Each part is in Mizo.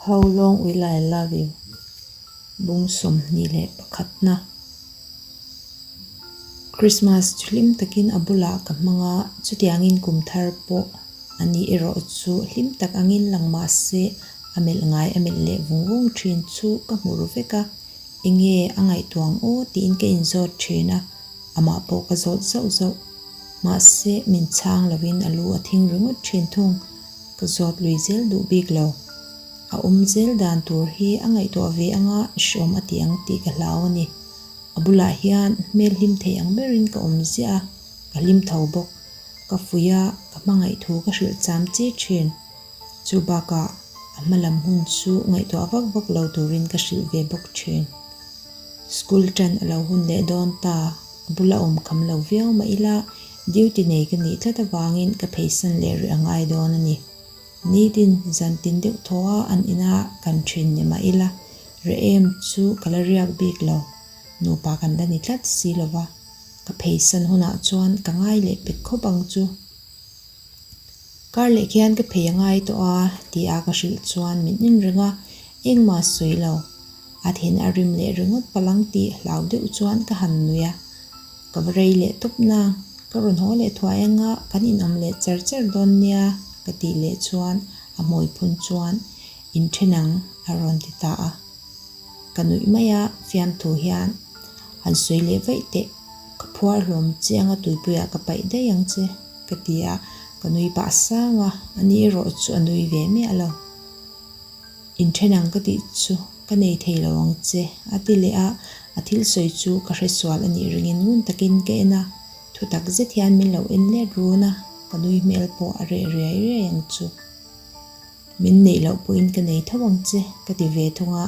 How long will I love you? Bung 21 na. Christmas chu hlim takin a bulah ka hmang a, chutiangin kum thar pawh a ni erawh chu hlim tak angin lang mah se a melh ngai a melh leh vung vung thin chu ka hmu ru vek a, enge a ngaihtuah ang aw tiin ka inzawt thin a, amah pawh ka zawt zauh zauh. Mahse min chhang lovin a lu a thing ringawt thin thung. Ka zawt lui zel duh bik lo. A awm zel dan tur hi a ngaihtuah ve anga hreawm a ti ang tih ka hlau a ni. A bulah hian hmel hlim thei ang berin ka awm ziah a, ka hlim tho bawk. Ka fuih a, ka hmangaih thu ka hrilh cham chi thin. Chu bakah a hma lam hun chu ngaihtuah vak vak lo turin ka hrilh ve bawk thin. School tan a lo hun leh dawn ta, a bula awm kham lo viau mah ila duty nei ka nih tlat avangin ka pheisan leh rih a ngai dawn a ni. Nitin zan tin deuh thaw a an ina kan thin ni mah ila reh em chu ka la riak bik lo, nupa kan la ni tlat si lova, ka pheisan hunah chuan ka ngai leh pek khawp ang chu. Kar leh khian ka phei a ngai tawh a ti a ka hrilh chuan min en reng a, engmah sawi lo. A thin a rim leh ringawt palang tih hlau deuh chuan ka han nui a. Ka va rei leh tawp na, ka rawn haw leh thuai anga kan inawm leh char char dawn nia ka tih leh chuan a hmawi phun chuan inthen ang a rawn ti ta a. Ka nuih mai a, fiamthu hian han sawi leh vaih teh, ka phuar hlawm che anga tuipuiah ka paih daih ang che ka ti a, ka nui pah sang a, ani erawh chu a nui ve miah lo. Inthen ang ka tih chu ka nei thei lo ang che a ti leh a, a thil sawi chu ka hresual a nih ringin ngun takin ka en a, thutak zet hian min lo en let run a, ka nui hmel pawh a reh riai riai ang chu. Min neih loh pawhin ka nei tho ang che, ka ti ve thung a,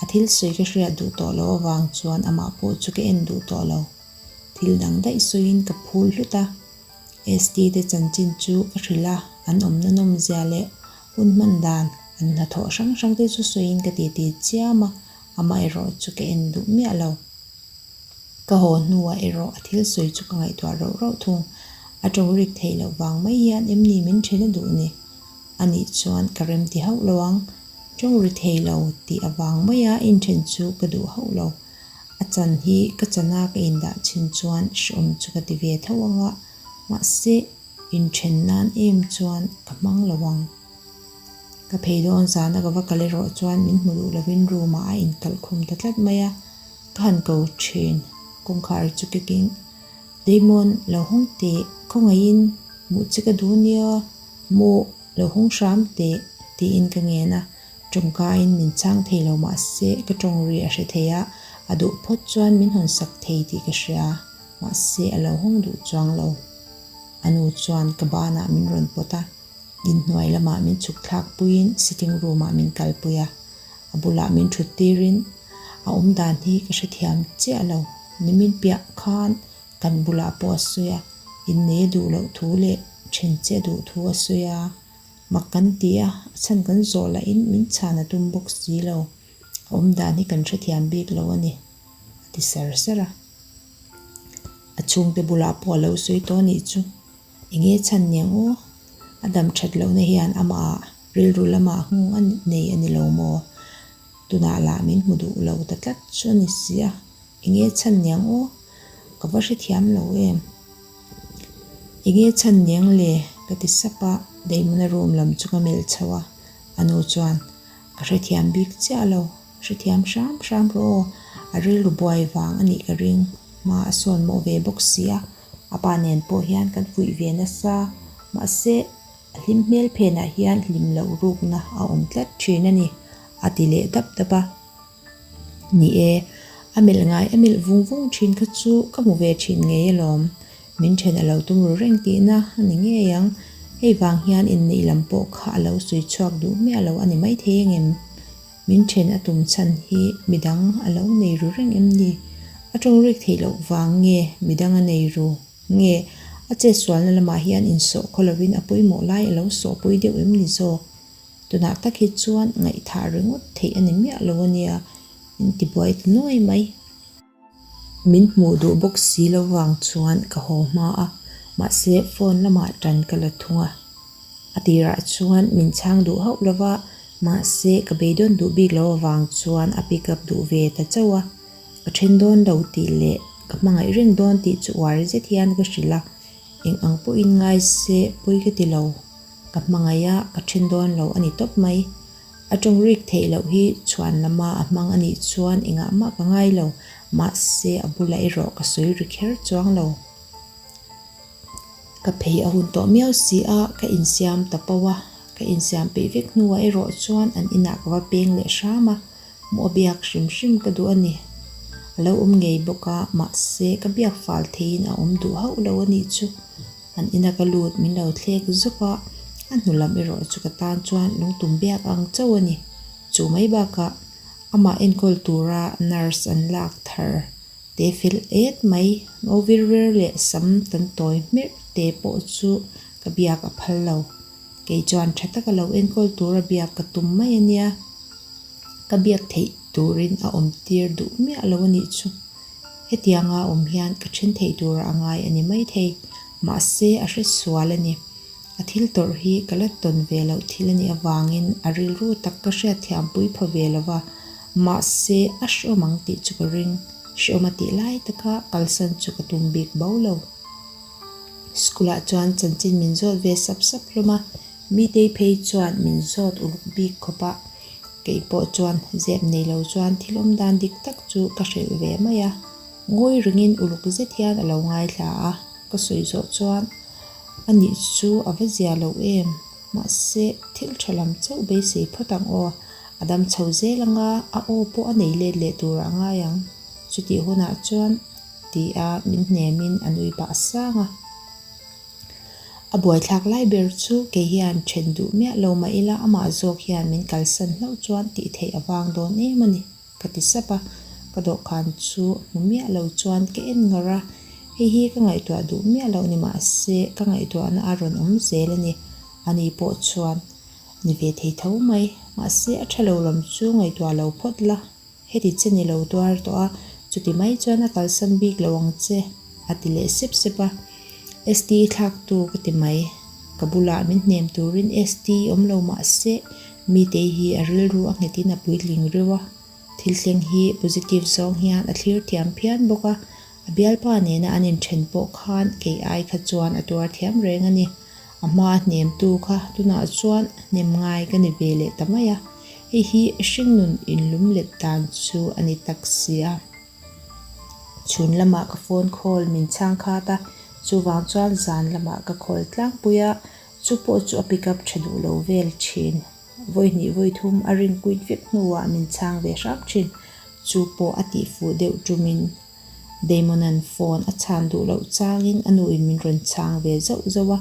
a thil sawi ka hriat duh tawh loh avang chuan amah pawh chu ka en duh tawh lo. Thil dang daih sawiin ka phul hlut a, ST te chanchin chu ka hrilh a, an awmna nawmzia leh hun hman dan, an hnathawh hrang hrang te chu sawiin ka titi chiam a, amah erawh chu ka en duh miah lo. Ka haw hnuah erawh a thil sawi chu ka ngaihtuah rauh rauh thung. A tawngrik theih loh vang mai hian em ni min then a duh ni? A nih chuan ka rem ti hauh lo ang. Tawng ri thei lo tih avang maia inthen chu ka duh hauh lo. A chan hi ka chana ka indah chin chuan hreawm chu ka ti ve tho ang a, mahse inthen nan em chuan ka hmang lo ang. Ka phei dawn zana ka va kal erawh chuan min hmu duh lovin room ah a inkalh khum ta tlat mai a, ka han ko thin. Kawngkhar chu kekin Damon lo hawng teh, khawngaihin hmuh che ka duh nia, maw lo hawng hram teh tiin ka ngen a, tawngkain min chhang thei lo mahse ka tawng ri a hre thei a, a duh phawt chuan min hawn sak thei tih ka hria, mahse a lo hawng duh chuang lo. A nu chuan ka banah min rawn pawt a, inhnuai lamah min chhuk thlak puiin sitting room ah min kalpui a, A bulah min thut tirin a awm dan hi ka hrethiam chiah lo. Nimin piah khan kan bulah pawh a sawi a, innei a duh loh thu leh then che a duh thu a sawi a. Mak kan ti a, a chhan kan zawh lahin min chhan a tum bawk si lo. A awm dan hi kan hrethiam bik lo a ni, a ti sar sar a. A chhungte bulah pawh a lo sawi tawh a nih chu. Enge chhan niang aw? A dam that lohna hian amah rilru lamah nghawng a nei a ni lo maw? Tunah lah min hmu duh lo ta tlat chu a ni si a, enge chhan niang aw? Ka va hrethiam lo em? Enge chhan niang le? Ka ti sap a, Damon-a room lam chu ka melh chho a, a nu chuan, Ka hrethiam bik chiah lo, hrethiam hram hram rawh aw, a rilru buai vang a nih ka ring, hma a sawn mawh ve bawk si a, A pa nen pawh hian kan fuih ve nasa, mahse a hlim hmel phenah hian hlim loh rukna a awm tlat thin a ni, a ti leh dap dap a. Ni e, a melh ngai a melh vung vung thin kha chu ka hmu ve thin ngei alawm, min then a lo tum ru reng tihna a ni ngei ang, hei vang hian inneih lam pawh kha a lo sawi chhuak duh miah lo a ni maithei angem? Min then a tum chhan hi midang a lo nei ru reng em ni? A tawng rik theih loh vang nge midang a nei ru nge? A chetsualna lamah hian insawh khaw lovin a pawimawh lai a lo sawhpui deuh em ni zawk? Tunah tak hi chuan ngaihthah ringawt theih a ni miah lo a nia, min tibuai ta nuai mai. Min hmuh duh bawk si lo vang chuan ka haw hma a, mahse phone lamah tan ka la thung a. A tirah chuan min chhang duh hauh lo va, Mahse, ka beidawn duh bik lo avang chuan a pick up duh ve ta chauh a. Ka then dawn lo tih leh ka hmangaih reng dawn tih chu uar zet hian ka hrilh a. Eng ang pawhin ngai se pawi ka ti lo. Ka hmangaih a, ka then dawn lo a ni tawp mai. A tawng rik theih loh hi chhuan lama a hmang a nih chuan engah mah ka ngai lo, mahse a bulah erawh ka sawi ri kher chuang lo. Ka phei a hun tawh miau si a, ka insiam ta pauh a, ka insiam peih vek hnuah erawh chuan an inah ka va peng leh hram a, hmuh a biak hrim hrim ka duh a ni. A lo awm ngei bawk a, mahse ka biak fal theiin a awm duh hauh lo a nih chu. An ina ka lut min lo thlek zuk a, a hnu lam erawh chu ka tan chuan lungtum biak ang chauh a ni. Chu mai bakah amah enkawl tura nurse an lak thar te fel et mai, ngo vir ver leh sam tan tawi hmerh te pawh chu ka biak a phal lo. Kei chuan tha taka lo enkawl tura biak ka tum mai a nia. Ka biak theih turin a awm tir duh miah lo a nih chu. Hetianga awm hian ka then theih tura a ngai a ni maithei. Mahse, a hre sual a ni. A thil tawrh hi ka la tawn ve loh thil a nih avangin a rilru tak ka hriatthiampui pha ve lo va. Mahse, a hreawm ang tih chu ka ring. Hreawm a tih lai taka kalsan chu ka tum bik bo lo. School-ah chuan chanchin min zawt ve sap sap hlawm a. Mitei phei chuan min zawt uluk bik khawp a, kei pawh chuan zep nei lo chuan thil awm dan dik tak chu ka hrilh ve mai a, ngawi ringin uluk zet hian a lo ngaithla a, ka sawi zawh chuan a nih chu a va zia lo em, mahse thil tha lam chauh beisei phawt ang aw, a dam chho zel anga a aw pawh a nei let leh turah a ngai ang, chutih hunah chuan ti a min hnemin a nui pah sang a. A buaithlak lai ber chu kei hian then duh miah lo mah ila amah zawk hian min kalsan hlauh chuan tih theih a vang dawn em a ni, ka ti sap a. Ka dawhkan chu hmu miah lo chuan ka en ngar a, hei hi ka ngaihtuah duh miah loh ni mah se ka ngaihtuahna a rawn awm zel a ni. Ani pawh chuan ni ve thei tho mai, mahse a tha lo lam chu ngaihtuah lo phawt la. Heti che ni lo tuar tawh a, chuti mai chuan a kalsan bik lo ang che, a ti leh sep sep a. ST i thlaktu ka ti mai. Ka bulah min hnem turin ST awm lo mah se, mitei hi a rilru a nghetin a puitling reuh a. Thil thleng hi positive zawng hian a thlir thiam phian bawk a, a bialpa nena an inthen pawh khan kei ai kha chuan a tuar thiam reng a ni. A hma hnemtu kha tunah chuan hnem ngai ka ni ve leh ta mai a, hei hi hringnun inlum let dan chu a ni tak si a. Chhun lamah ka phone call min chhang khat a, chuvang chuan zan lamah ka call tlangpui a, chu pawh chu a pick up tha duh lo vel thin. Vawi hnih vawi thum a ring kuit vek hnuah min chhang ve hrap thin, chu pawh a tihfuh deuh tumin. Damon-a'n phone a chhan duh loh changin a nuin min rawn chhang ve zauh zauh a,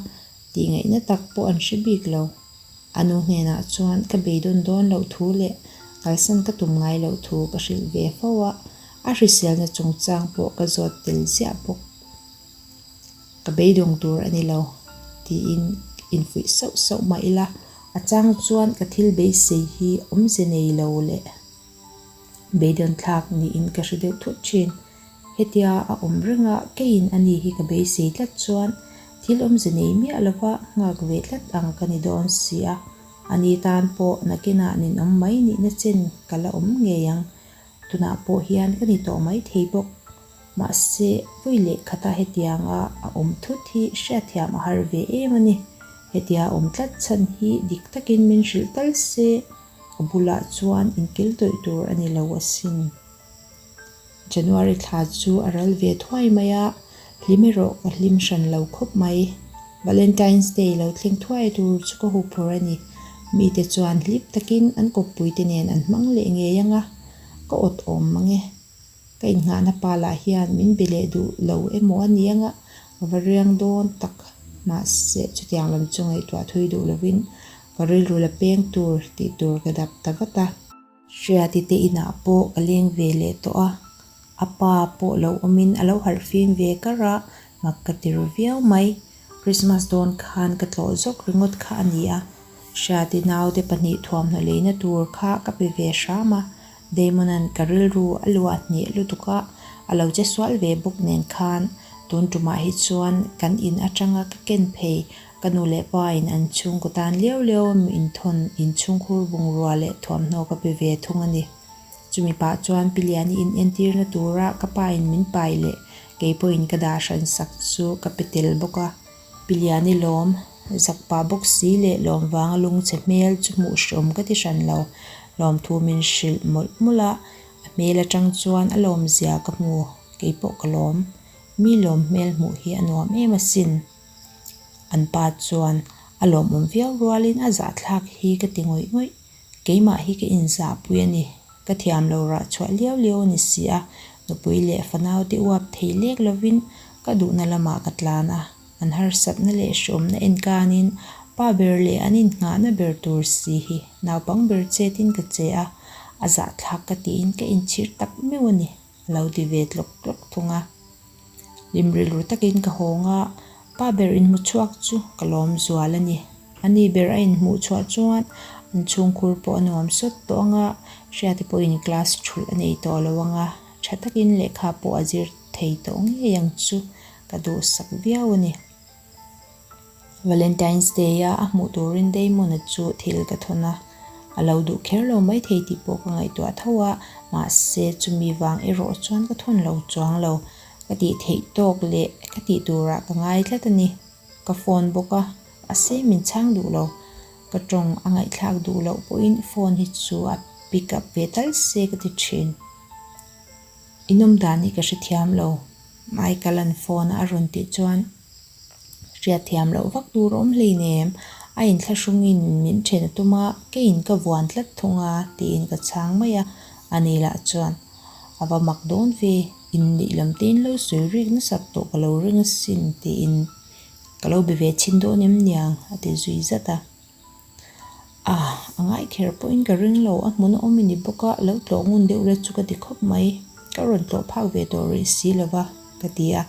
tih ngaihna tak pawh an hre bik lo. A nu hnenah chuan ka beidawn dawn loh thu leh kalsan ka tum ngai loh thu ka hrilh ve fo a, a hriselna chungchang pawh ka zawt tel ziah bawk. Ka beidawng tur a ni lo, tiin infuih sauh sauh mah ila, a chang chuan ka thil beisei hi awmze nei lo leh. Beidawn thlak niin ka hre deuh thut thin. Hetia a awm reng a, keiin a ni hi ka beisei tlat chuan thil awmze nei miah lova nghak ve tlat ang ka ni dawn si a. A ni tan pawh nakinah ninawm mai nihna chen ka la awm ngei ang. Tunah pawh hian ka ni tawh mai thei bawk. Mahse, vawi leh khata hetianga a awm thut hi hriatthiam a har ve em a ni. Hetia awm tlat chhan hi dik takin min hrilh tal se. A bulah chuan inkil tawih tur a ni lo asin. January thla chu a ral ve thuai mai a, hlim erawh ka hlim hran lo khawp mai. Valentine's Day lo thleng thuai tur chu ka huphur a ni. Mite chuan hlip takin an kawppuite nen an hmang leh ngei ang a, ka awt awm mang e. Ka innghahna pa lah hian min be leh duh lo emaw a ni anga ka va riang dawn tak. Mahse, chutiang lam chu ngaihtuah thui duh lovin Ka rilru la peng tur tih tur ka dap ta vat a. Hriati te inah pawh ka leng ve leh tawh a, a pa pawh lo awmin a lo harh fim ve kar a, mak ka ti ru viau mai. Christmas dawn khan ka tlawh zawk ringawt kha a ni a, Hriati naute pahnih thuamhnaw leina tur kha ka pe ve hram a, Damon-a'n ka rilru a luah hnih lutuk a, a lo che sual ve bawk nen khan tun tumah hi chuan kan in atanga ka ken phei. Ka nu leh pa in an chhungkaw tan liau liau a min thawn inchhungkhur bungrua leh thuamhnaw ka pe ve thung a ni. Chumi pah chuan Pi Liani in entirna tura ka pa in min pai leh kei pawhin ka dah hran sak chu ka pe tel bawk a. Pi Liani lawm, zak pah bawk si leh lawm vanga lungchhe hmel chu hmuh hreawm ka ti hran lo. Lawmthu min hrilh mawlh mawlh a, a hmel atang chuan a lawmzia ka hmu, kei pawh ka lawm. Mi lawm hmel hmuh hi a nuam em asin. An pa chuan a lawmawm viau rualin a zahthlak hi ka ti ngawih ngawih. Keimah hi ka inzahpui a ni. Ka thiam lo rah chhuah liau liau a ni si a, nupui leh fanaute uap thei lek lovin ka duhna lamah ka tlan a. An harsatna leh hreawmna enkanin pa ber leh an innghahna ber tur si hi naupang ber chetin ka che a, a zahthlak ka tiin ka inchhir tak meuh a ni. A lo ti ve tlawk tlawk thung a. Hlim rilru takin ka hawng a, pa ber inhmuchhuak chu ka lawm zual a ni. A ni ber a inhmuh chhuah chuan an chhungkhur pawh a nuam sawt tawh ang a, Hriati pawhin class thulh a nei tawh lo ang a, tha takin lehkha pawh a zir thei tawh ngei ang chu ka duhsak viau a ni. Valentine's Day a a hmuh turin Damon-a chu thil ka thawn a, a lo duh kher lo maithei tih pawh ka ngaihtuah tho a, mahse chumi vang erawh chuan ka thawn lo chuang lo. Ka tih theih tawk leh ka tih turah ka ngai tlat a ni. Ka phone bawk a, mahse min chhang duh lo. Ka tawng a ngaihthlak duh loh pawhin phone hi chu a pick up ve tal se ka ti thin. Inawm dan hi ka hrethiam lo, Michael-a'n phone a a rawn tih chuan. Hriatthiam loh vak tur a awm hleinem, a inthlahrungin min then a tum a, keiin ka vuan tlat thung a, tiin ka chhang mai a, ani lah chuan, A va mak dawn ve, inneih lam te in lo sawi rik nasat tawh ka lo ring asin, tiin ka lo be ve chhin dawn em niang, a ti zui zat a. A, a ngai kher pawhin ka ring lo, a hmun a awm i ni bawk a, lo tlawh ngun deuh la chu ka ti khawp mai, ka rawn tlawh phak ve tawh rih si lo va, ka ti a,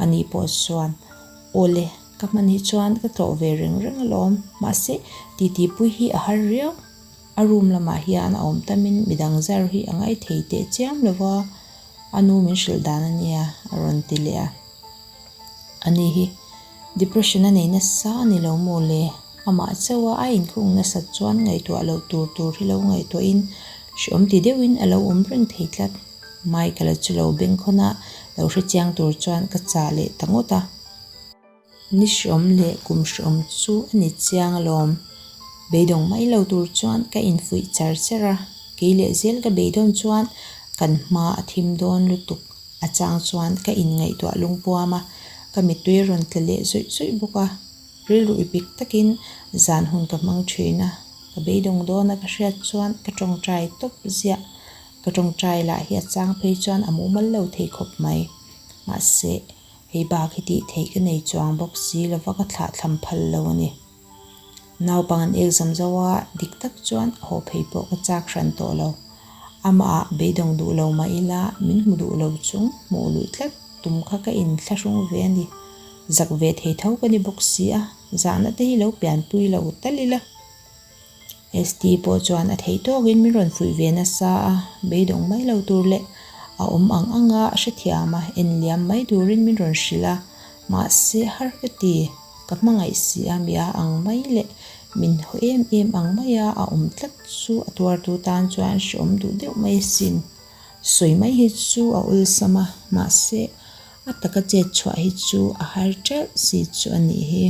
ani pawh chuan, Aw le, ka hman hi chuan ka tlawh ve reng reng alawm, mahse titipui hi a har riau, a room lamah hian a awm tamin midang zar hi a ngai thei teh chiam lo va, a nu min hrilh dan a nia, a rawn ti leh a. Ani hi depression a nei nasa a ni lo maw le? Amah chauha a inkhung nasat chuan ngaihtuah loh tur tur hi lo ngaihtuahin hreawm ti deuhin a lo awm reng thei tlat. Michael-a chu lo bengkhawn a, lo hrechiang tur chuan ka chah leh ta ngawt a. Ni hreawm leh kum hreawm chu a ni chiang alawm. Beidawng mai lo tur chuan ka infuih char char a, kei leh zel ka beidawn chuan kan hma a thim dawn lutuk. A chang chuan ka inngaihtuah lungpuam a, ka mittui a rawn tla leh zawih zawih bawk a. Rilru ipik takin zan hun ka hmang thin a, ka beidawng dawn a ka hriat chuan ka tawngtai tawp ziah. Ka tawngtai lah hi a chang phei chuan a mumal lo thei khawp mai. Mahse, hei bak hi tih theih ka nei chuang bawk si lova ka thlahthlam phal lo a ni. Naupang an exam zo a, dik tak chuan haw phei pawh ka chak hran tawh lo. Amah beidawng duh lo mah ila min hmu duh lo chung hmuh luih tlat tum kha ka inthlahrung ve a ni. Zak ve thei tho ka ni bawk si a, zahna te hi lo pianpui lo tal ila. ST pawh chuan a theih tawkin min rawn fuih ve nasa a, beidawng mai lo tur leh a awm ang anga hrethiam a, enliam mai turin min rawn hrilh a, mahse har ka ti, ka hmangaih si a mi a ang mai leh min haw em em ang maia a awm tlat chu a tuartu tan chuan hreawm duh deuh mai asin. Sawi mai hi chu a awlsam a, mahse a taka chet chhuah hi chu a har ṭeuh si chu a nih hi.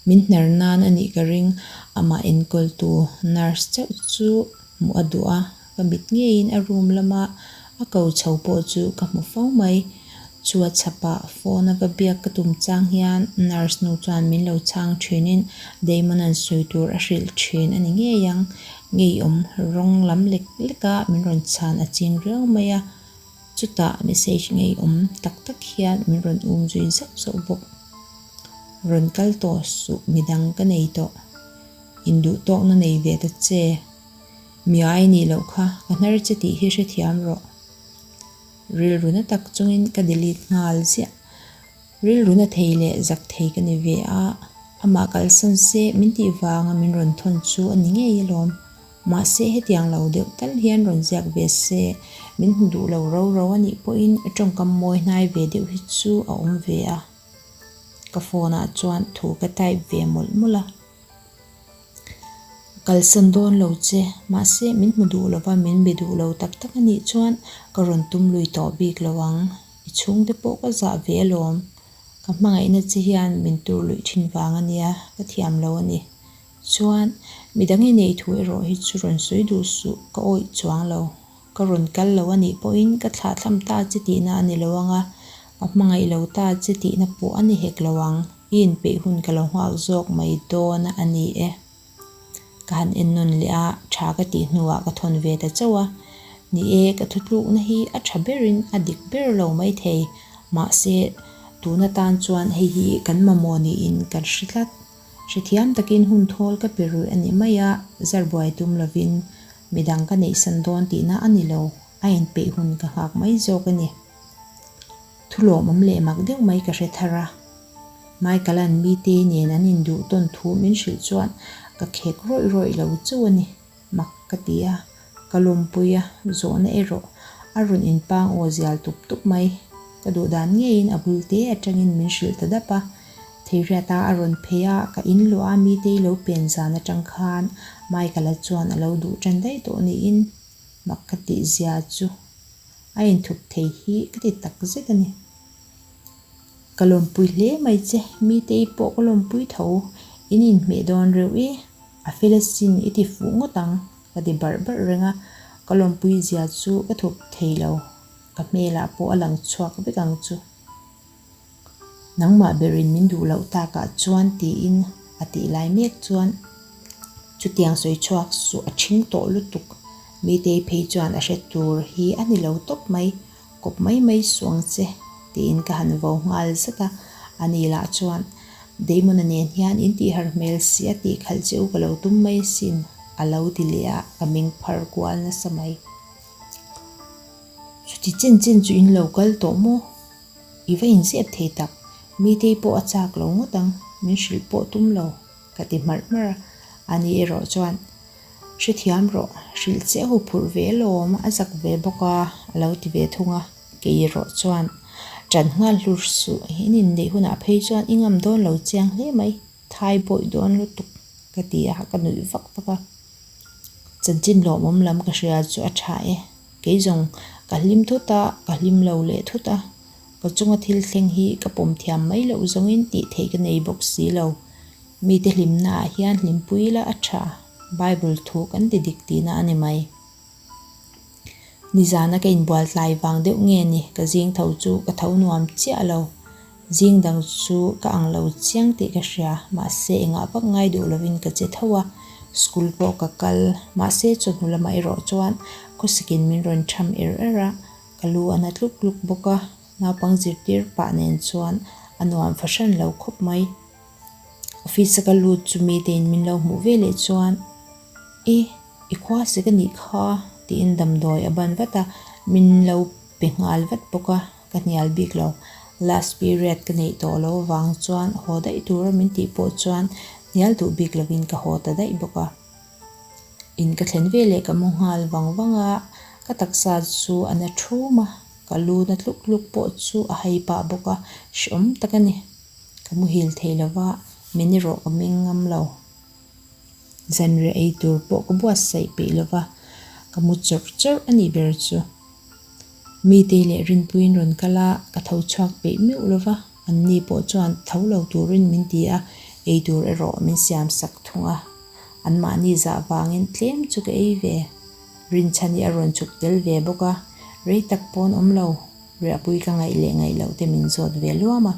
Min hner nan a nih ka ring, amah enkawltu nurse chauh chu hmuh a duh a, ka mit ngeiin a room lama a ko chho pawh chu ka hmu fo mai. Chu a chhapah phone a va biak ka tum chang hian nurse nu chuan min lo chhang thinin Damon an sawi tur a hrilh thin a ni ngei ang. Ngeiawm rawng lam lek leka min rawn chhan a ching riau mai a. Chutah message ngeiawm tak tak hian min rawn um zui zauh zauh bawk. Rawn kal tawh suh midang ka nei tawh. Induh tawkna nei ve ta che. Miai nih loh kha ka hnar che tih hi hrethiam rawh. Rilru na tak chungin ka delete nghal ziah. Rilru na thei leh zak thei ka ni ve a, amah kalsan se min tih vanga min rawn thawn chu a ni ngei alawm. Mahse hetiang lo deuh tal hian rawn ziak ve se, min hmu duh lo ro ro a nih pawhin tawngkam mawi hnai ve deuh hi chu a awm ve a. Ka phone ah chuan thu ka type ve mawlh mawlh a. Ka kalsan dawn lo che, mahse min hmu duh lova min be duh lo tak tak a nih chuan ka rawn tum lui tawh bik lo ang. I chhungte pawh ka zah ve alawm. Ka hmangaihna che hian min tur luih thin vang a nia, ka thiam lo a ni. Chuan, midang i neih thu erawh hi chu rawn sawi duh suh, ka awih chuang lo. Ka rawn kal lo a nih pawhin ka thlahthlam ta che tihna a ni lo ang a, ka hmangaih lo ta che tihna pawh a ni hek lo ang, i inpeih hun ka lo nghak zawk mai dawn a ni e. Ka han en nawn leh a, tha ka tih hnuah ka thawn ve ta chauh a. Ni e, ka thutlukna hi a tha berin a dik ber lo maithei, mahse tun atan chuan hei hi kan mamawh niin kan hre tlat. Hrethiam takin hun thawl ka pe rui a ni mai a, zar buai tum lovin midang ka neihsan dawn tihna a ni lo, a inpeih hun ka nghak mai zawk a ni. Thu lawmawm leh mak deuh mai ka hre thar a. Michael-a'n mite nen an induh tawn thu min hrilh chuan ka khek rawih rawih lo chauh a ni. Mak ka ti a, ka lawmpui a, zawhna erawh a rawn inpang aw zial tup tup mai. Ka duh dan ngeiin a bul te atangin min hrilh ta dap a. Theiriata a rawn phei a, ka in luah a mitei lo pen zan atang khan Michael-a chuan a lo duh tan daih tawh niin mak ka tih zia chu a inthup thei hi ka ti tak zet a ni. Ka lawmpui hle mai che, mitei pawh ka lawmpui tho, in inhmeh dawn reuh i. A fel asin i ti fuh ngawt ang, ka ti barh barh reng a, ka lawmpui zia chu ka thup thei lo, ka hmelah pawh a lang chhuak vek ang chu. Nangmah berin min duh loh takah chuan tiin a tih lai mek chuan chutiang sawi chhuak suh a ṭhing tawh lutuk, Mitei phei chuan a hre tur hi a ni lo tawp mai, Kawp mai mai suh ang che, tiin ka han vo nghal zat a. Ani lah chuan, Damon-a nen hian in tih har hmel si a tih khalh che u ka lo tum mai asin, a lo ti leh a, ka meng phar kual nasa mai. Chuti chen chen chu in lo kal tawh maw? I va inzep thei tak, mitei pawh a chak lo ngawt ang, min hrilh pawh tum lo, ka ti hmarh hmarh a. Ani erawh chuan, Hrethiam rawh, hrilh che hu phurh ve alawm, a zak ve bawk a, a lo ti ve thung a. Kei erawh chuan, Ṭan nghal hlur suh, in inneih hunah phei chuan i ngam dawn lo chiang hle mai, thai bawih dawn lutuk, ka ti a, ka nuih vak vak a. Chanchin lawmawm lam ka hria chu a ṭha e. Kei zawng ka hlim thut a, ka hlim lo leh thut a. Ka chunga thil thleng hi ka pawm thiam mai loh zawngin tih theih ka nei bawk si lo. Mite hlimnaah hian hlimpui ila a tha, Bible thu kan ti dik tihna a ni mai. Nizana ka inbual tlai vang deuh nge ni, ka zing tho chu ka tho nuam chiah lo. Zing dang chu ka ang lo chiang tih ka hria, mahse engah vak ngai duh lovin ka che tho a, school pawh ka kal, mahse chawhnu lamah erawh chuan khawsikin min rawn tham er er a, ka lu a na tluk tluk bawk a, naupang zirtir pah nen chuan a nuam fahran lo khawp mai. Office a ka lut chu mite in min lo hmuh ve leh chuan I, i khua sek a nih kha tiin damdawi a ban vat a, min lo pe nghal vat bawk a, ka hnial bik lo. Last period ka neih tawh lo avang chuan haw daih tura min tih pawh chuan hnial duh bik lovin ka haw ta daih bawk a. In ka thlen ve leh ka mu nghal vang vang a, ka taksa chu a na thum a, ka lu na tluk tluk pawh chu a hai pah bawk a, hrehawm tak a ni. Ka muhil thei lo va, min erawh ka meng ngam lo. Zanriah ei tur pawh ka buatsaih peih lo va, ka mu chawrh chawrh a nih ber chu. Mitei leh Rinpuiin rawn kal a, ka tho chhuak peih meuh lo va, anni pawh chuan tho lo turin min ti a, ei tur erawh min siam sak thung a. Anmahni zah vangin tlem chu ka ei ve. Rinchhani a rawn chhuk tel ve bawk a, rei tak pawn awm lo. Riahpui ka ngaih leh ngaih loh te min zawt ve luam a.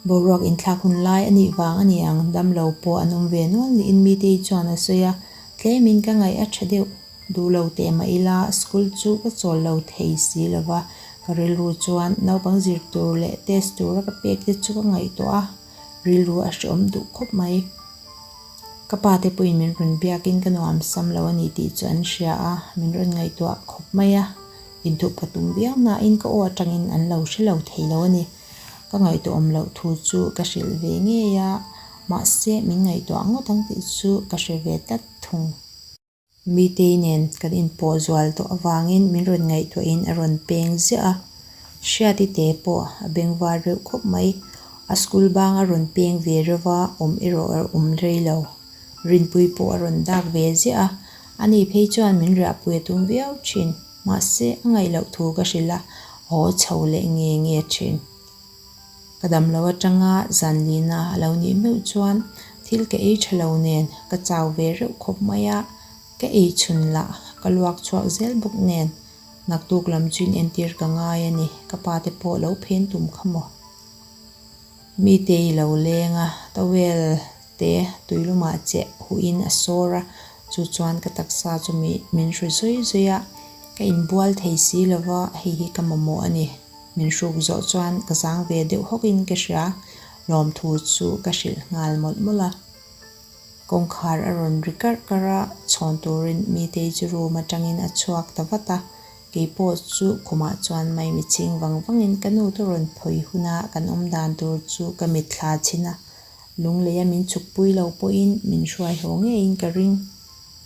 Boruak inthlak hun lai a nih vang a ni ang, damlo pawh an awm ve nual niin Mitei chuan a sawi a, tlemin ka ngaih a tha deuh. Duh lo teh mah ila school chu ka chawl lo thei si lo va, ka rilru chuan naupang zir tur leh test tura ka pek te chu ka ngaihtuah a, rilru a hreawm duh khawp mai. Ka pa te pawhin min rawn biakin ka nuam sam lo a ni tih chu an hria a, min rawn ngaihtuah khawp mai a. Inthup ka tum viau nain ka aw atangin an lo hre lo thei lo a ni. Ka ngaihtuahawm loh thu chu ka hrilh ve ngei a, mahse min ngaihtuah ngawt ang tih chu ka hre ve tlat thung. Mitei nen kan inpawh zual tawh avangin min rawn ngaihtuahin a rawn peng ziah a. Hriati te pawh a bengvar reuh khawp mai. A school bang a rawn peng ve reuh va, awm erawh a awm rei lo. Rinpui pawh a rawn dak ve ziah a, ani phei chuan min riahpui a tum viau thin. Mahse, a ngaih loh thu ka hrilh a, a haw chho leh nge nge thin. Ka dam lo atanga zan lina a lo nih meuh chuan thil ka ei tha lo nen ka chau ve reuh khawp mai a, ka ei chhun lah ka luak chhuak zel bawk nen naktuk lam chu inentir ka ngai a ni, ka pa te pawh lo phen tum kha maw. Mite i lo leng a, towel te tuilumah che huhin a sawr a, chu chuan ka taksa chu min hru zui zui a, ka inbual thei si lova hei hi ka mamawh a ni. Min hruk zawh chuan ka zang ve deuh hawkin ka hria, lawmthu chu ka hrilh nghal mawlh mawlh a. Kawngkhar a rawn ri karh karh a, chhawn turin Mitei chu room atangin a chhuak ta vat a, keipawh chu khumah chuan maimi chhing vang vangin ka nu te rawn phawi huna kan awm dan tur chu ka mitthla chhin a, lungleia min chhukpui lo pawhin min hruai haw ngeiin ka ring.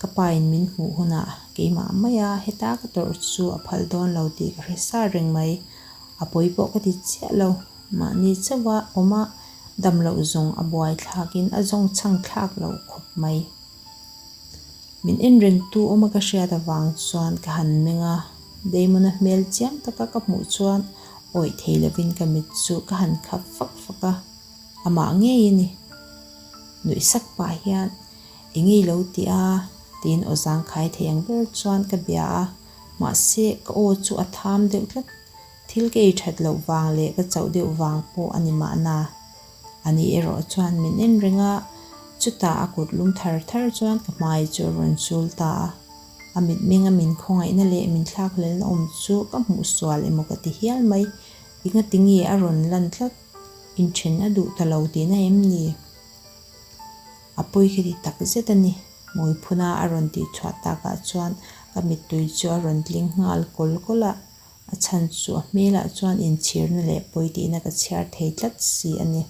Ka pain min hmuh hunah keimah maia heta ka tawrh chu a phal dawn lo tih ka hre sa reng mai. A pawi pawh ka ti chiah lo. Mahni chauha awma dam loh zawng a buai thlakin a zawng chhang thlak loh khawp mai. Min en rengtu awma ka hriat avang chuan ka han meng a, Damon-a hmel chiang taka ka hmuh chuan awih thei lovin ka mit chu ka han khap fak fak a, amah ngei a ni. Nuih sak pah hian Eng i lo ti a? tiin aw zangkhai thei ang ber chuan ka bia a, mahse ka aw chu a tham deuh tlat. Thil ka ei that loh vang leh ka chauh deuh vang pawh a ni mahna. Ani erawh chuan min en reng a, chutah a kut lum thar thar chuan ka hmai chu a rawn chul ta a. A mitmenga min khawngaihna leh min thlakhlelna awm chu ka hmuh sual emaw ka ti hial mai. Engatinge a rawn lan tlat? Inthen a duh ta lo tihna em ni? A pawi ka ti tak zet a ni. Hmuiphuna a rawn tih chhuah takah chuan ka mittui chu a rawn tling nghal kawl kawl a, a chhan chu a hmelah chuan inchhirna leh pawi tihna ka chhiar thei tlat si a ni.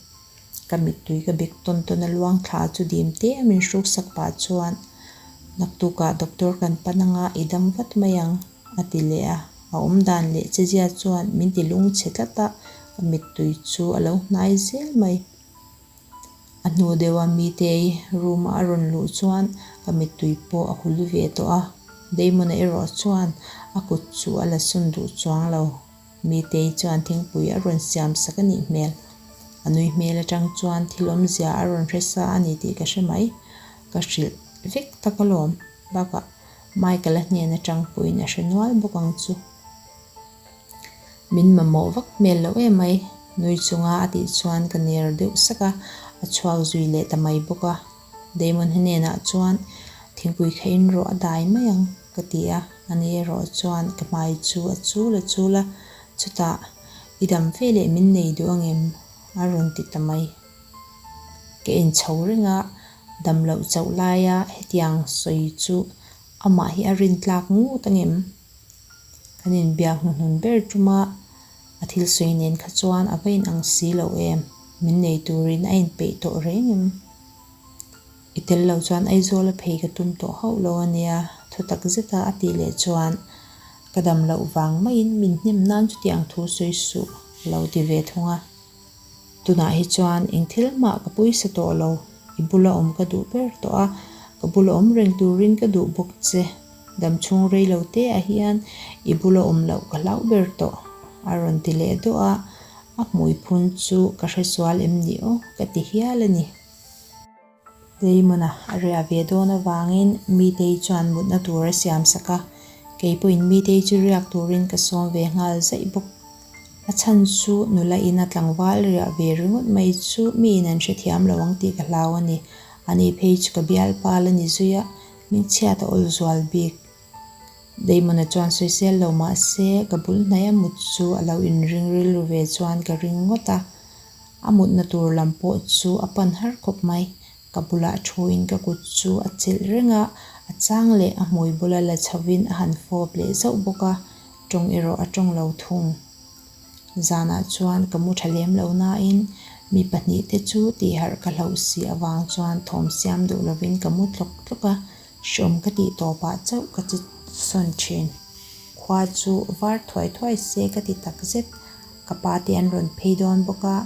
Ka mittui ka bek tawn tawn a luang thla chu dim te a min hruk sak pah chuan naktukah doctor kan pan anga i dam vat mai ang a ti leh a, a awmdan leh chezia chuan min ti lungchhe tlat a, ka mittui chu a lo hnai zel mai. A hnu deuha Mitei room a rawn luh chuan ka mittui pawh a hul ve tawh a, Damon-a erawh chuan a kut chu a la sawn duh chuang lo. Mitei chuan thingpui a rawn siam sak a nih hmel. A nui hmel atang chuan thil awmzia a rawn hre sa a ni tih ka hre mai. Ka hrilh vek tak alawm. Bakah Michael-a hnen atang pawhin a hre nual bawk ang chu. Min mamawh vak hmel loh em mai, nui chunga a tih chuan ka ner deuh sak a, a chhuak zui leh ta mai bawk a. Damon hnenah chuan thingpui kha in rawh a dai mai ang ka ti a, ani erawh chuan ka hmai chu a chul a chul a, chutah i dam ve leh min nei duh angem a rawn ti ta mai. Ka en chho reng a, dam loh chauh laia hetiang sawi chu amah hi a rintlak ngut angem? Kan inbiak hnuhnun ber tuma a thil sawi nen kha chuan a va inang si lo em? Min nei turin a inpeih tawh reng em? I tel lo chuan Aizawl a phei ka tum tawh hauh lo a nia, thu tak zeta a tih leh chuan ka dam loh vang maiin min hnem nan chutiang thu sawi suh a lo ti ve thung a. Tunah hi chuan eng thil mah ka pawisa tawh lo, i bula awm ka duh ber tawh a, ka bula awm reng turin ka duh bawk che. Damchhung rei lo te ah hian i bula awm loh ka hlauh ber tawh, a rawn ti leh duah a, a hmui phun chu ka hresual em ni aw ka ti hial a ni. Damon-a a riah ve dawn avangin Mitei chuan mutna tur a siam sak a, kei pawhin Mitei chu riak turin ka sawm ve nghal zaih bawk. A chhan chu nula ina tlangval riah ve ringawt mai chu miin an hrethiam lo ang tih ka hlau a ni. Ani phei chu ka bialpa la ni zui a, min chhiat a awl zual bik. Damon-a chuan sawisel lo mah se ka bul hnaia mut chu a lo inring rilru ve chuan ka ring ngawt a. A mutna tur lam pawh chu a pan har khawp mai. Ka bulah thuin ka kut chu a chelh reng a, a chang leh a hmui bula la chhovin a han fawp leh zauh bawk a, tawng erawh a tawng lo thung. Zanah chuan ka mu tha lem lo nain mi pahnihte chu tihharh ka hlauh si avang chuan thawm siam duh lovin ka mu tlawk tlawk a, hreawm ka tih tawpah chauh ka che sawn thin. Khua chu var thuai thuai se ka ti takzet. Ka pa te an rawn phei dawn bawk a,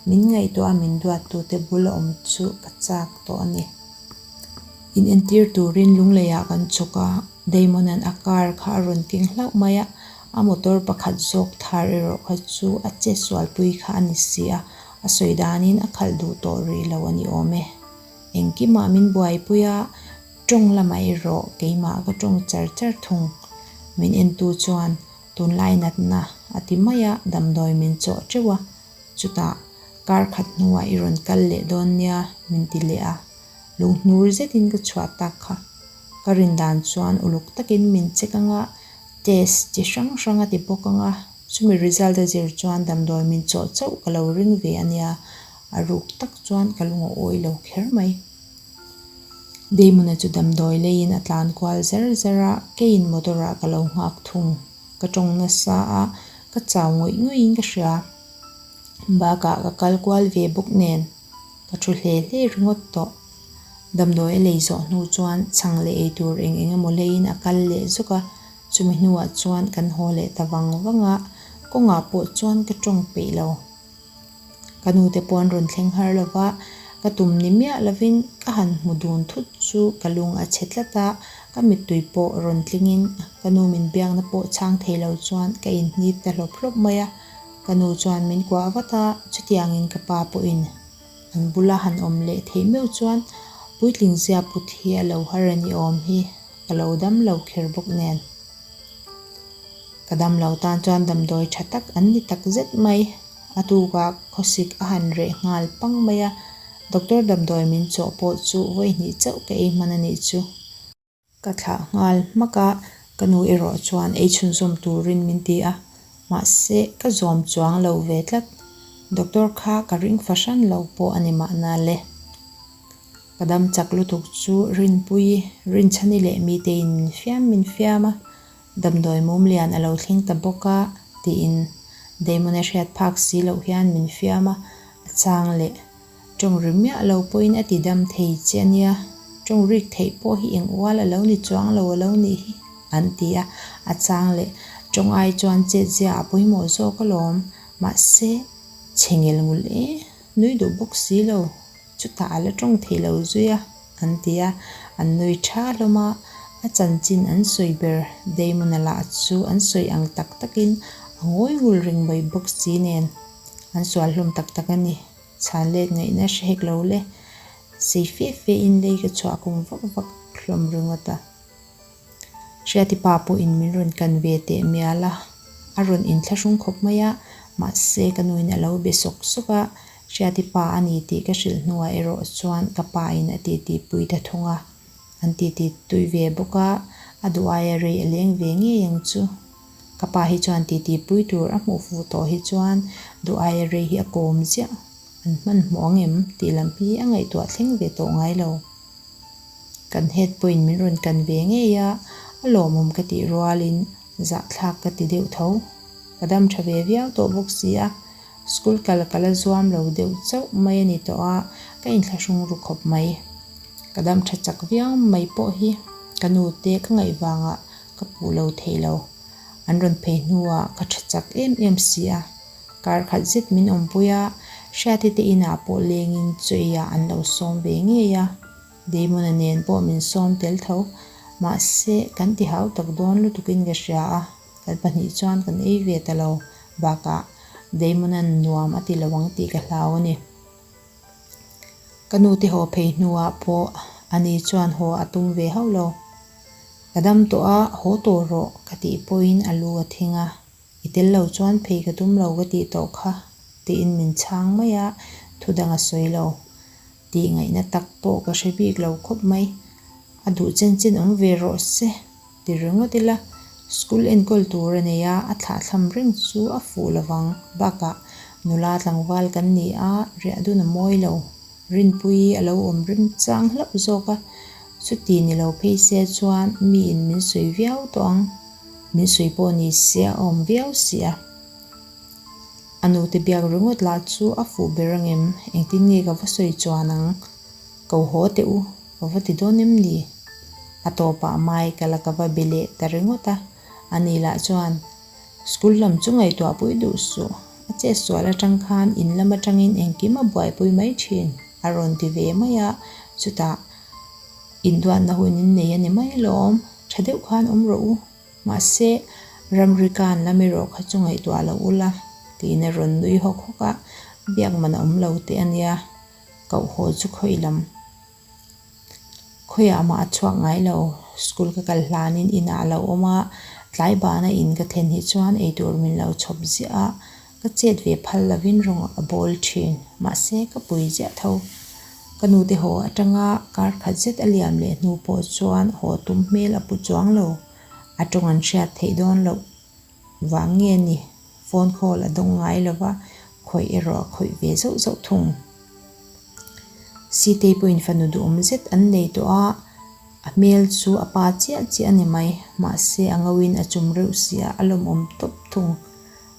min ngaihtuah a min duattute bul a awm chu ka chak tawh a ni. In entir turin Lungleiah kan chhuk a, Damon-a'n a car kha a rawn keng hlauh mai a, a motor pakhat zawk thar erawh kha chu a che sualpui kha a ni si a, a sawi danin a khalh duh tawh rih lo a ni awm e. Engkimah min buaipui a, tawng lamah erawh keimah ka tawng char char thung. Min entu chuan tunlai natna a ti mai a, damdawi min chawh teuh a, chutah kar khat hnuah i rawn kal leh dawn nia min ti leh a, lunghnur zetin ka chhuah tak kha. Ka rin dan chuan uluk takin min check ang a, test chi hrang hrang a ti bawk ang a, chumi result a zir chuan damdawi min chawh chauh ka lo ring ve a nia, a ruk tak chuan ka lung a awi lo kher mai. Damon-a chu damdawi leiin a tlan kual zar zar a, keiin motor ah ka lo nghak thung. Ka tawng nasa a, ka chau ngawih ngawih in ka hria. Bakah ka kal kual ve bawk nen, ka thu hle hle ringawt tawh. Damdawi a lei zawh hnu chuan chhang leh ei tur eng eng emaw leiin a kal leh zuk a, chumi hnuah chuan kan haw leh ta vang vang a, kawngah pawh chuan ka tawng peih lo. Ka nute pawh an rawn thleng har lo va, ka tum ni miah lovin ka han hmu dun thut chu ka lung a chhe tlat a, ka mittui pawh rawn tlingin ka nu min biakna pawh chhang thei lo chuan ka inhnip ta hlawp hlawp mai a. Ka nu chuan min kuah vat a, chutiangin ka pa pawhin an bula han awm leh theih meuh chuan puitling zia put hi a lo har a ni awm hi, ka lo dam lo kher bawk nen. Ka damlo tan chuan damdawi tha tak an ni tak zet mai. A tukah khawsik a han reh nghal pang mai a, doctor damdawi min chawh pawh chu vawi hnih chauh ka ei hman a nih chu. Ka thlah nghal hmak a, ka nu erawh chuan ei chhunzawm turin min ti a, mahse ka zawm chuang lo ve tlat. Doctor kha ka ring fahran lo pawh a ni mahna le. Ka dam chak lutuk chu Rinpuii, Rinchhani leh Miteiin min fiam min fiam a, Damdawi mum lian a lo thleng ta bawk a, tiin Damon-a hriat phak si loh hian min fiam a, a chang leh. Tawng ri miah lo pawhin a ti dam thei che a nia, tawng rik theih pawh hi eng ual a lo ni chuang lo a lo nih hi, an ti a, a chang leh. Tawng ai chuan chetzia a pawimawh zawk alawm, mahse, chhe ngel ngul e, nui duh bawk si lo. Chutah a la tawng thei lo zui a, an ti a, an nui tha hlawm a, a chanchin an sawi ber Damon-a lah chu an sawi ang tak takin a ngawi ngul reng mai bawk si nen an sual hlawm tak tak a ni. Chhan let ngaihna hre hek lo le, sei fe fe in lei ka chhuah kum vak vak hlawm ringawt a. Hriati pa pawhin min rawn kan ve teh mial a, a rawn inthlahrung khawp mai a, mahse ka nuin a lo be sawk sawk a, Hriati pa a ni tih ka hrilh hnuah erawh chuan ka pa in a titi pui ta thung a, an titi tui ve bawk a, a duh aia rei a leng ve ngei ang chu. Ka pa hi chuan titi pui tur a hmuh fuh tawh hi chuan duh aia rei hi a kawm ziah, an hmanhmawh ang em tih lam hi a ngaihtuah thleng ve tawh ngai lo. Kan head pawhin min rawn kan ve ngei a, a lawmawm ka tih rualin zahthlak ka ti deuh tho. Ka dam tha ve viau tawh bawk si a, school kal ka la zuam lo deuh chauh mai a ni tawh a, ka inthlahrung ru khawp mai. Ka dam tha chak viau mai pawh hi ka nu te ka ngaih vangah ka puh lo thei lo. An rawn phei hnuah ka tha chak em em si a. Kar khat zet min awmpui a, Hriati te inah pawh lengin chawiah an lo sawm ve ngei a, Damon-a nen pawh min sawm tel tho. Mahse, kan ti hau tak dawn lutukin ka hria a, kan pahnih chuan kan ei ve ta lo. Bakah, Damon-a'n nuam a ti lo ang tih ka hlau a ni. Ka nu te haw phei hnuah pawh ani chuan haw a tum ve hauh lo. Ka dam tawh a, haw tawh rawh ka tih pawhin a lu a thing a. I tel lo chuan phei ka tum lo ka tih tawh kha, tiin min chhang mai a, thu dang a sawi lo. Tih ngaihna tak pawh ka hre bik lo khawp mai. A duh chen chen awm ve rawh se, ti ringawt ila, school enkawl tur a nei a, a thlahthlam reng chu a fuh lovang. Bakah, nula tlangval kan ni a, riah dun a mawi lo. Rinpuii a lo awm rim chang hlauh zawk a, chuti ni lo phei se chuan miin min sawi viau tawh ang. Min sawi pawh ni se a awm viau si a. A nute biak ringawt lah chu a fuh ber ang em? Engtin nge ka va sawi chuan ang? Ko haw teh u, ka va ti dawn em ni? A tawpah Michael a ka va be leh ta ringawt a, ani lah chuan, School lam chu ngaihtuah pui duh suh, a chet sual atang khan in lam atangin engkim a buaipui mai thin a rawn ti ve mai a, chutah induatna hun in nei a ni mai lawm, tha deuh khan awm rawh u, mahse ramri kan lam erawh kha chu ngaihtuah loh ula tiin a rawn nui hawk hawk a, biak man a awm lo teh a nia, koh haw chu khawi lam. Khawiah mah a chhuak ngai lo, school ka kal hlanin inah a lo awm a, tlai bana in ka thlen hi chuan eitur min lo chhawp ziah a, ka chet ve phal lovin rawng a bawl thin, mahse ka pui ziah tho. Ka nute haw atanga kar khat zet a liam leh hnu pawh chuan haw tum hmel a pu chuang lo, a tawng an hriat theih dawn loh vang nge ni, phone call a dawng ngai lova, khawih erawh a khawih ve zauh zauh thung. Sitei pawhin fanu duhawm zet an nei tawh a, a hmel chu a pa chiah chiah a ni mai. Mahse, a ngauin a chum reuh si a, a lawmawm tawp thung.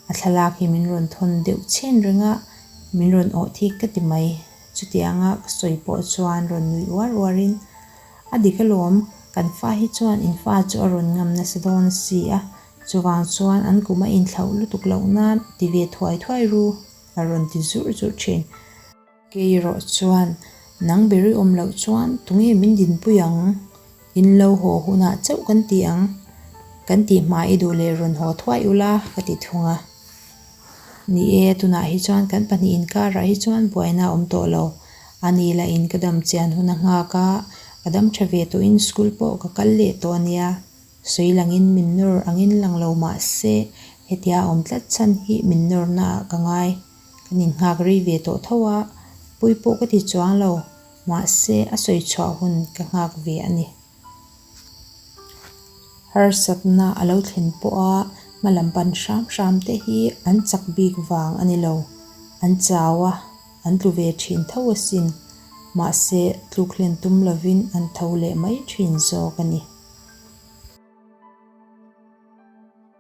A thlalak hi min rawn thawn deuh chhen reng a, min rawn awh thik ka ti mai. Chutianga ka sawi pawh chuan rawn nui uar uarin, A dik alawm, kan fa hi chuan in fa chu a rawn ngam nasa dawn a si a, chuvang chuan an kum a inthlauh lutuk loh nan ti ve thuai thuai ru. A rawn ti zurh zurh thin. Kei erawh chuan, Nang ber i awm loh chuan tunge min dinpui ang? In lo haw hunah chauh kan ti ang. Kan tih hma i duh leh rawn haw thuai ula, ka ti thung a. Ni e, tunah hi chuan kan pahnih inkarah hi chuan buaina a awm tawh lo. A ni lah in ka dam chian hun a nghak a, ka dam tha ve tawhin school pawh ka kal leh tawh a nia. Sawi langin min nawr angin lang lo mah se, hetia awm tlat chhan hi min nawrna ah ka ngai. Kan innghak rei ve tawh tho a, pui pawh ka ti chuang lo, mahse a sawi chhuah hun ka nghak ve a ni. Harsatna a lo thlen pawha hma lam pan hram hram te hi an chak bik vang a ni lo, an chau a, an tlu ve thin tho asin, mahse tluk hlen tum lovin an tho leh mai thin zawk a ni.